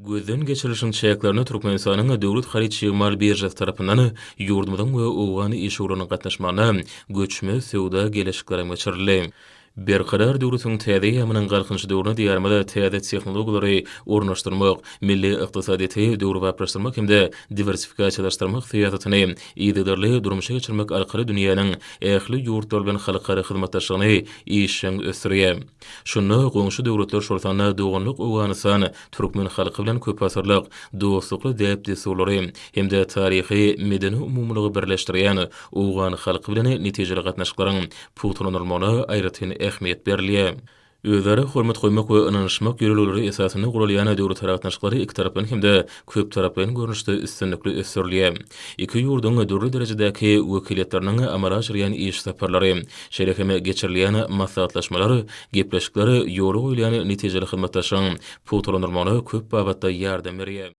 Gözden geçirilişiň çäklerinde Türkmenistanyň Döwlet haryt çig mal biržasy tarapyndan ýurdumyzyň we owgan işewürleriniň gatnaşmagynda göçme söwda geleşikleri hem geçirildi. Berkarar döwletiň täze eýýamynyň Galkynyşy döwründe Diýarymyza täze tehnologiýalary ornaşdyrmak, milli ykdysadyýeti döwrebaplaşdyrmak hem-de diwersifikasiýalaşdyrmak syýasatyny yzygiderli durmuşa geçirmek arkaly dünýäniň ähli ýurtlary bilen halkara hyzmatdaşlygyny işjeň ösdürýär. Şunda goňşy döwletler, şol sanda doganlyk Owganystan türkmen halky bilen köpasyrlyk dostlukly däp-dessurlary hem-de taryhy-medeni umumylygy birleşdirýän owgan halky bilen netijeli gatnaşyklaryň pugtalandyrylmagyna aýratyn ähmiýet berilýär. Özara hormat goýmak we ynanyşmak ýörelgeleri esasynda guralýan döwletara gatnaşyklary ikitaraplaýyn hem-de köptaraplaýyn görnüşde üstünlikli ösdürilýär. Iki ýurduň dürli derejedäki wekiliýetleriniň amala aşyrýan iş saparlary, şeýle hem geçirilýän maslahatlaşmalar, gepleşikler ýola goýulýan netijeli hyzmatdaşlygyň pugtalandyrylmagyna köp babatda ýardam berýär.